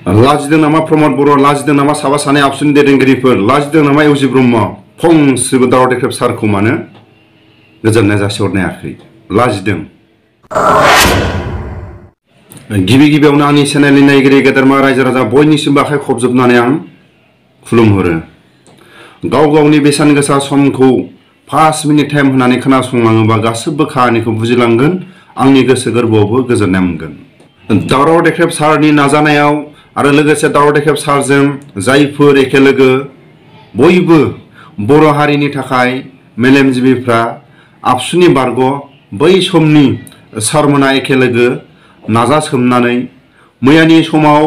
लाजिदों नामा प्रमद बर', लाजिदों नामा साबा सानै आबसुनि दैदेनगिरिफोर, लाजिदों नामा इउजि ब्रह्म फंसेबो दावराव देख्रेब सारखौ मानो गोजोननाय जासिहरनो हायाखै? लाजिदों। गिबि गिबियावनो आंनि चेनेलनि नायगिरि गेदेरमा रायजो राजा बयनिसिमबो आखाइ खबजोबनानै आं खुलुमहरो। गाव गावनि बेसेन गोसा समखौ 5 मिनिट टाइम होनानै खोनासंलाङोबा गासिबो खाहानिखौ बुजिलांगोन, आंनि गोसो गोरबोआवबो गोजोननाय मोनगोन। दावराव देख्रेब सारनि नाजानायाव आरो लोगोसे दावराव देख्रेब सारजों जायफोर एखे लोगो बयबो बर' हारिनि थाखाय मेलेमजिबिफ्रा आबसुनि बारग' बै समनि सारमोना एखे लोगो नाजासोमनानै मैयानि समाव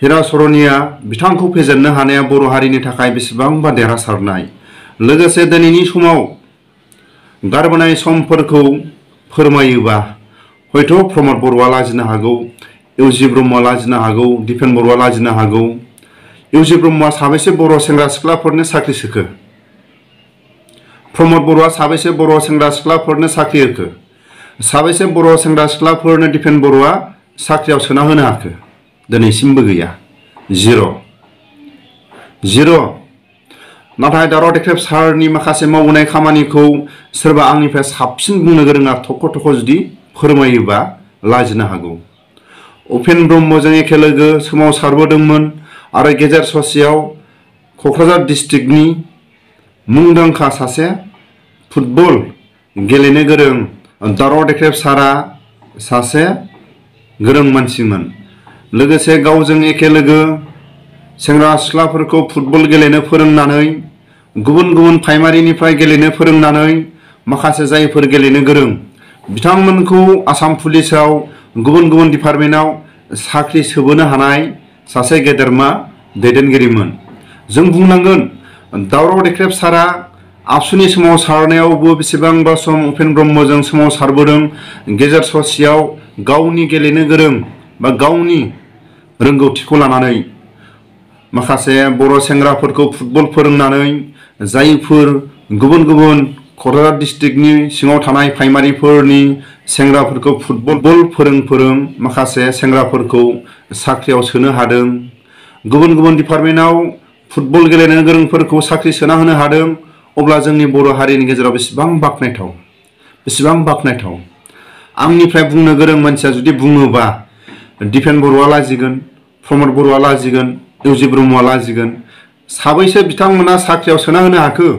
हिराचरनिया बिथांखौ फेजेननो हानाया बर' हारिनि थाखाय बेसेबांबा देरहासारनाय। लोगोसे दिनैनि समाव गारबोनाय समफोरखौ फोरमायोबा हयथ' प्रमद बर'आ लाजिनो हागौ, इउजि ब्रह्मआ लाजिनो हागौ, दिपेन बर'आ लाजिनो हागौ। इउजि ब्रह्मआ साबेसे बर' सेंग्रा सिख्लाफोरनो साख्रि सोखो? प्रमद बर'आ साबेसे बर' सेंग्रा सिख्लाफोरनो साख्रि होखो? साबेसे बर' सेंग्रा सिख्लाफोरनो दिपेन बर'आ साख्रियाव सोना होनो हाखो? दिनैसिमबो गैया। जिर'। नाथाय दावराव देख्रेब सारनि माखासे मावबोनाय खामानिखौ सोरबा आंनिफ्राय साबसिन बुंनो गोरोङा थख' थख' जुदि फोरमायोबा लाजिनो हागौ। उपेन ब्रह्मजों एखे लोगो सोमावसारबोदोंमोन आरो गेजेर ससेयाव क'क्राझार डिस्ट्रिक्टनि मुंदांखा सासे फुटबल गेलेनो गोरों दावराव देख्रेब सारा सासे गोरों मानसिमोन। लोगोसे गावजों एखे लोगो सेंग्रा सिख्लाफोरखौ फुटबल गेलेनो फोरोंनानै, गुबुन गुबुन प्राइमारिनिफ्राय गेलेनो फोरोंनानै माखासे जायफोर गेलेनो गोरों बिथांमोनखौ आसाम पुलिसाव गुबुन गुबुन डिपार्टमेन्टआव साख्रि सोबोनो हानाय सासे गेदेरमा दैदेनगिरिमोन। जों बुंनांगोन दावराव देख्रेब सारा आबसुनि सोमावसारनायावबो बेसेबांबा सम उपेन ब्रह्मजों सोमावसारबोदों। गेजेर ससेयाव गावनि गेलेनो गोरों बा गावनि रोंगौथिखौ लानानै माखासे बर' सेंग्राफोरखौ फुटबल फोरोंनानै जायफोर गुबुन गुबुन क'क्राझार डिस्ट्रिक्टनि सिङाव थानाय प्राइमारिफोरनि सेंग्राफोरखौ फुटबल फोरों माखासे सेंग्राफोरखौ साख्रियाव सोनो हादों। गुबुन गुबुन डिपार्टमेन्टआव फुटबल गेलेनो गोरोंफोरखौ साख्रि सोना होनो हादों। अब्ला जोंनि बर' हारिनि गेजेराव बेसेबां बाख्नायथाव, बेसेबां बाख्नायथाव। आंनिफ्राय बुंनो गोरों मानसिया जुदि बुङोबा दिपेन बर'आ लाजिगोन, प्रमद बर'आ लाजिगोन, इउजि ब्रह्मआ लाजिगोन। साबैसे बिथांमोना साख्रियाव सोना होनो हाखो?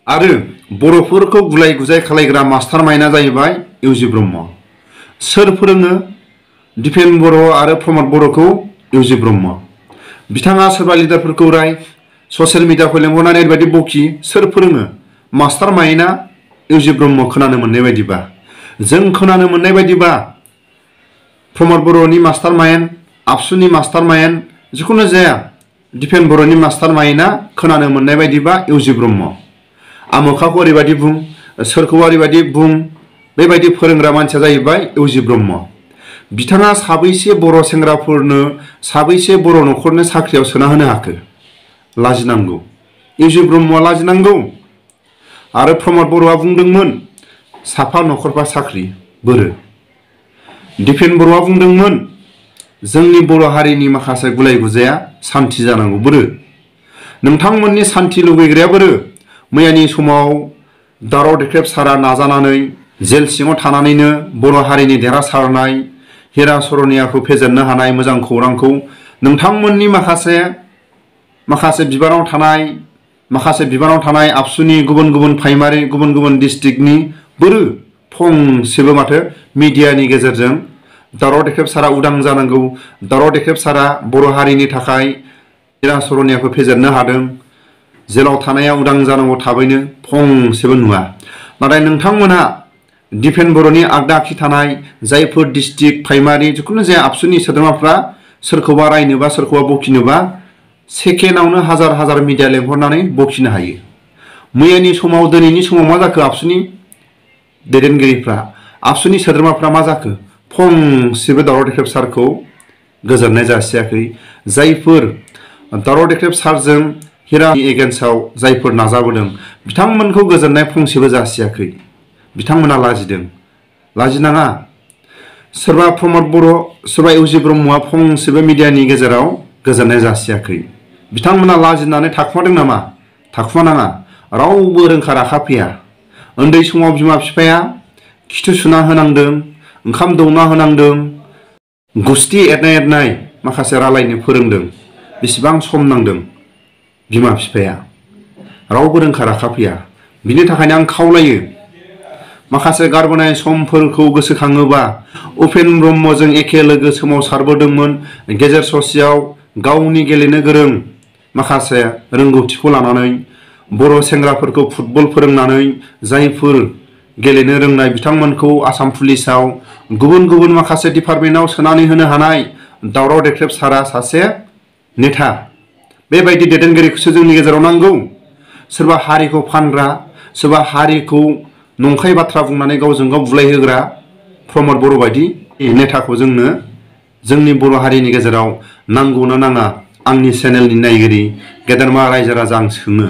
आरो बर'फोरखौ गुलाय गुजाय खालायग्रा मास्टार माइना जाहैबाय इउजि ब्रह्म। सोर फोरोङो दिपेन बर' आरो प्रमद बर'खौ? इउजि ब्रह्म। बिथाङा सोरबा लिडारफोरखौ राय, ससियेल मिडियाखौ लेंहरनानै ओरैबायदि बखि, सोर फोरोङो? मास्टार माइना इउजि ब्रह्म। खोनानो मोननाय बायदिबा, जों खोनानो मोननाय बायदिबा प्रमद बर'नि मास्टार माइन्ड, आबसुनि मास्टार माइन्ड, जिखुनु जाया दिपेन बर'नि मास्टार माइन्डआ खोनानो मोननाय बायदिबा इउजि ब्रह्म। आमोखाखौ ओरैबायदि बुं, सोरखौ ओरैबायदि बुं, बेबायदि फोरोंग्रा मानसिया जाहैबाय इउजि ब्रह्म। बिथाङा साबैसे बर' सेंग्राफोरनो, साबैसे बर' न'खरनो साख्रियाव सोना होनो हाखो? लाजिनांगौ। इउजि ब्रह्मआ लाजिनांगौ। आरो प्रमद बर'आ बुंदोंमोन साफा न'खरफा साख्रि बोरो। दिपेन बर'आ बुंदोंमोन जोंनि बर' हारिनि माखासे गुलाय गुजाया सान्थि जानांगौ बोरो। नोंथांमोननि सान्थि लुबैग्राया बोरो? मैयानि समाव दावराव देख्रेब सारा नाजानानै जेल सिङाव थानानैनो बर' हारिनि देरहासारनाय हिराचरनियाखौ फेजेननो हानाय मोजां खौरांखौ नोंथांमोननि माखासे बिबानाव थानाय आबसुनि गुबुन गुबुन प्राइमारि, गुबुन गुबुन डिस्ट्रिक्टनि बोरो फंसेबो माथो मिडियानि गेजेरजों दावराव देख्रेब सारा उदां जानांगौ, दावराव देख्रेब सारा बर' हारिनि थाखाय हिराचरनियाखौ फेजेननो हादों, जेलाव थानाया उदां जानांगौ थाबैनो, फंसेबो नुवा। नाथाय नोंथांमोनहा दिपेन बर'नि आगदा आखि थानाय जायफोर डिस्ट्रिक्ट प्राइमारि जिखुनु जाया आबसुनि सोद्रोमाफ्रा सोरखौबा रायनोबा, सोरखौबा बखिनोबा सेकेन्डआवनो हाजार हाजार मिडिया लेंहरनानै बखिनो हायो। मैयानि समाव, दिनैनि समाव मा जाखो? आबसुनि दैदेनगिरिफ्रा, आबसुनि सोद्रोमाफ्रा मा जाखो? फंसेबो दावराव देख्रेब सारखौ गोजोननाय जासियाखै। जायफोर दावराव देख्रेब सारजों हिरानि एगेन्स्टआव जायफोर नाजाबोदों बिथांमोनखौ गोजोननाय फंसेबो जासियाखै। बिथांमोना लाजिदों। लाजिनाङा। सोरबा प्रमद बर' सोरबा इउजि ब्रह्मआ फंसेबो मिडियानि गेजेराव गोजोननाय जासियाखै। बिथांमोना लाजिनानै थाखुमादों नामा? थाखुमानाङा। रावबो रोंखा राखा फैया। उन्दै समाव बिमा बिफाया खिथु सुना होनांदों, ओंखाम दौना होनांदों, गुस्थि एरनाय एरनाय माखासे रालायनो फोरोंदों। बेसेबां सम नांदों बिमा बिफाया। रावबो रोंखा राखा फैया। बिनि थाखायनो आं खावलायो, माखासे गारबोनाय समफोरखौ गोसोखाङोबा उपेन ब्रह्मजों एखे लोगो सोमावसारबोदोंमोन। गेजेर ससेयाव गावनि गेलेनो गोरों माखासे रोंगौथिखौ लानानै बर' सेंग्राफोरखौ फुटबल फोरोंनानै जायफोर गेलेनो रोंनाय बिथांमोनखौ आसाम पुलिसाव गुबुन गुबुन माखासे डिपार्टमेन्टआव सोनानै होनो हानाय दावराव देख्रेब सारा सासे नेता। बेबायदि दैदेनगिरिखौसो जोंनि गेजेराव नांगौ। सोरबा हारिखौ फानग्रा, सोरबा हारिखौ नंखाय बाथ्रा बुंनानै गावजों गाव बुलायहोग्रा प्रमद बर' बायदि नेताखौ जोंनो जोंनि बर' हारिनि गेजेराव नांगौना नाङा? आंनि चेनेलनि नायगिरि गेदेरमा रायजो राजा आं सोङो।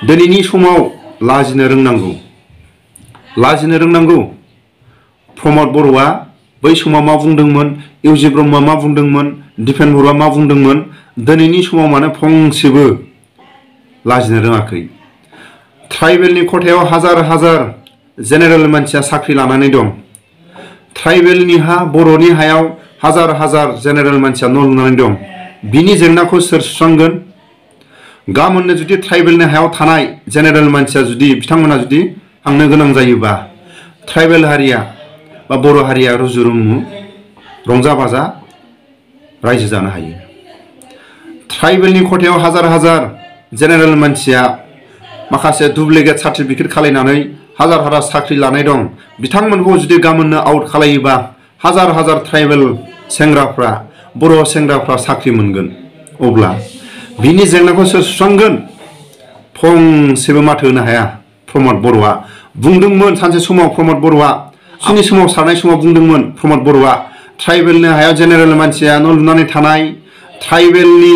दिनैनि समाव लाजिनो रोंनांगौ। लाजिनो रोंनांगौ। प्रमद बर'आ बै समाव मा बुंदोंमोन, इउजि ब्रह्मआ मा बुंदोंमोन, दिपेन बर'आ मा बुंदोंमोन, दिनैनि समाव मानो फंसेबो लाजिनो रोङाखै? ट्राइबेलनि खथायाव हाजार हाजार जेनेरेल मानसिया साख्रि लानानै दं। ट्राइबेलनि हा, बर'नि हायाव हाजार हाजार जेनेरेल मानसिया न' लुनानै दं। बिनि जेंनाखौ सोर सुस्रांगोन? गाबोननो जुदि ट्राइबेलनि हायाव थानाय जेनेरेल मानसिया जुदि बिथांमोना जुदि थांनो गोनां जायोबा ट्राइबेल हारिया बा बर' हारिया रुजु रुमु रंजा बाजा रायजो जानो हायो। ट्राइबेलनि खथायाव हाजार हाजार जेनेरेल मानसिया माखासे डुप्लिकेट सार्टिफिकेट खालायनानै हाजार हाजार साख्रि लानाय दं। बिथांमोनखौ जुदि गाबोननो आउट खालायोबा हाजार हाजार ट्राइबेल सेंग्राफ्रा, बर' सेंग्राफ्रा साख्रि मोनगोन। अब्ला बिनि जेंनाखौ सोर सुस्रांगोन? फंसेबो माथो होनो हाया प्रमद बर'आ। बुंदोंमोन सानसे समाव प्रमद बर'आ, आंनि समाव सारनाय समाव बुंदोंमोन प्रमद बर'आ, ट्राइबेलनि हायाव जेनेरेल मानसिया न' लुनानै थानाय, ट्राइबेलनि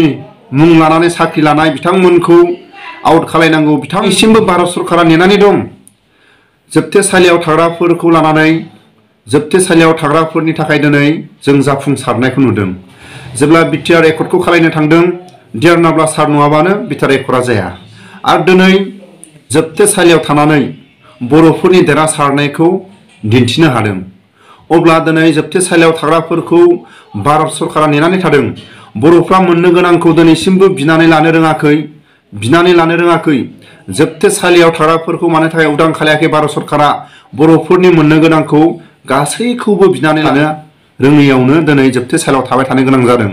मुं लानानै साख्रि लानाय बिथांमोनखौ आउट खालायनांगौ। बिथांनिसिमबो भारत सरकारा नेनानै दं। जोबथेसालियाव थाग्राफोरखौ लानानै जोबथेसालियाव थाग्राफोरनि थाखाय दिनै जों जाफुंसारनायखौ नुदों। जेब्ला बिटिआर एकर्डखौ खालायनो थांदों, डियार नाब्ला सार नङाबानो बिटिआर एकर्डा जाया। आरो दिनै जोबथेसालियाव थानानै बर'फोरनि देरहासारनायखौ दिन्थिनो हादों। अब्ला दिनै जोबथेसालियाव थाग्राफोरखौ भारत सरकारा नेनानै थादों। बर'फ्रा मोननो गोनांखौ दिनैसिमबो बिनानै लानो रोङाखै। बिनानै लानो रोङाखै। जोबथेसालियाव थाग्राफोरखौ मानो थाखाय उदां खालायाखै भारत सरकारा? बर'फोरनि मोननो गोनांखौ गासैखौबो बिनानै लानो रोङैयावनो दिनै जोबथेसालियाव थाबाय थानो गोनां जादों।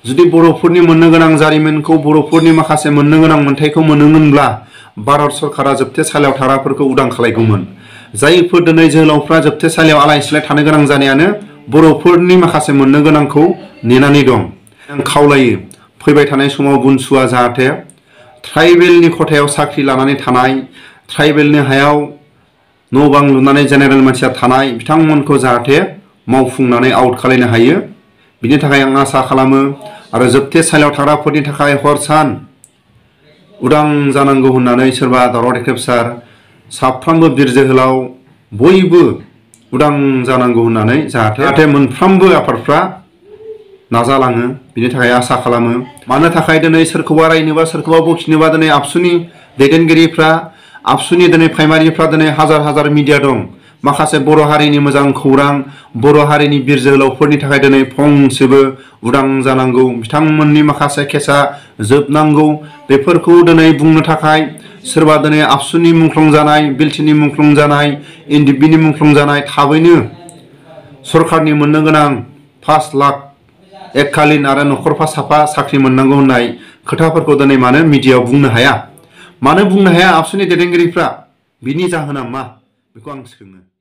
जुदि बर'फोरनि मोननो गोनां जारिमिनखौ, बर'फोरनि माखासे मोननो गोनां मोन्थाइखौ मोनोमोनब्ला भारत सरकारा जोबथेसालियाव थाग्राफोरखौ उदां खालायगौमोन। जायफोर दिनै जोहोलावफ्रा जोबथेसालियाव आलाय सिलाय थानो गोनां जानायानो बर'फोरनि माखासे मोननो गोनांखौ नेनानै दं। आं खावलायो, फैबाय थानाय समाव बुनसुआ जाहाथे ट्राइबेलनि खथायाव साख्रि लानानै थानाय, ट्राइबेलनि हायाव न' बां लुनानै जेनेरेल मानसिया थानाय बिथांमोनखौ जाहाथे मावफुंनानै आउट खालायनो हायो। बिनि थाखाय आं आसा खालामो। आरो जोबथेसालियाव थाग्राफोरनि थाखाय हर सान उदां जानांगौ होननानै सोरबा दावराव देख्रेब सार, साफ्रोमबो बिर जोहोलाव बयबो उदां जानांगौ होननानै जाहाथे मोनफ्रोमबो आफादफ्रा नाजालाङो। बिनि थाखाय आसा खालामो। मानो थाखाय दिनै सोरखौबा रायनोबा, सोरखौबा बखिनोबा दिनै आबसुनि दैदेनगिरिफ्रा, आबसुनि दिनै प्राइमारिफ्रा दिनै हाजार हाजार मिडिया दं। माखासे बर' हारिनि मोजां खौरां, बर' हारिनि बिर जोहोलावफोरनि थाखाय दिनै फंसेबो उदां जानांगौ, बिथांमोननि माखासे केसा जोबनांगौ, बेफोरखौ दिनै बुंनो थाखाय सोरबा दिनै आबसुनि मुंख्लं जानाय, बिलटिनि मुंख्लं जानाय, एनडिएफबिनि मुंख्लं जानाय, थाबैनो सरकारनि मोननो गोनां 5 लाख एककालीन आरो नखरफा साफा साख्रि मोननांगौ होननाय खोथाफोरखौ दिनै मानो मिडियायाव बुंनो हाया? मानो बुंनो हाया आबसुनि दैदेनगिरिफ्रा? बिनि जाहोना मा? बेखौ आं सोङो।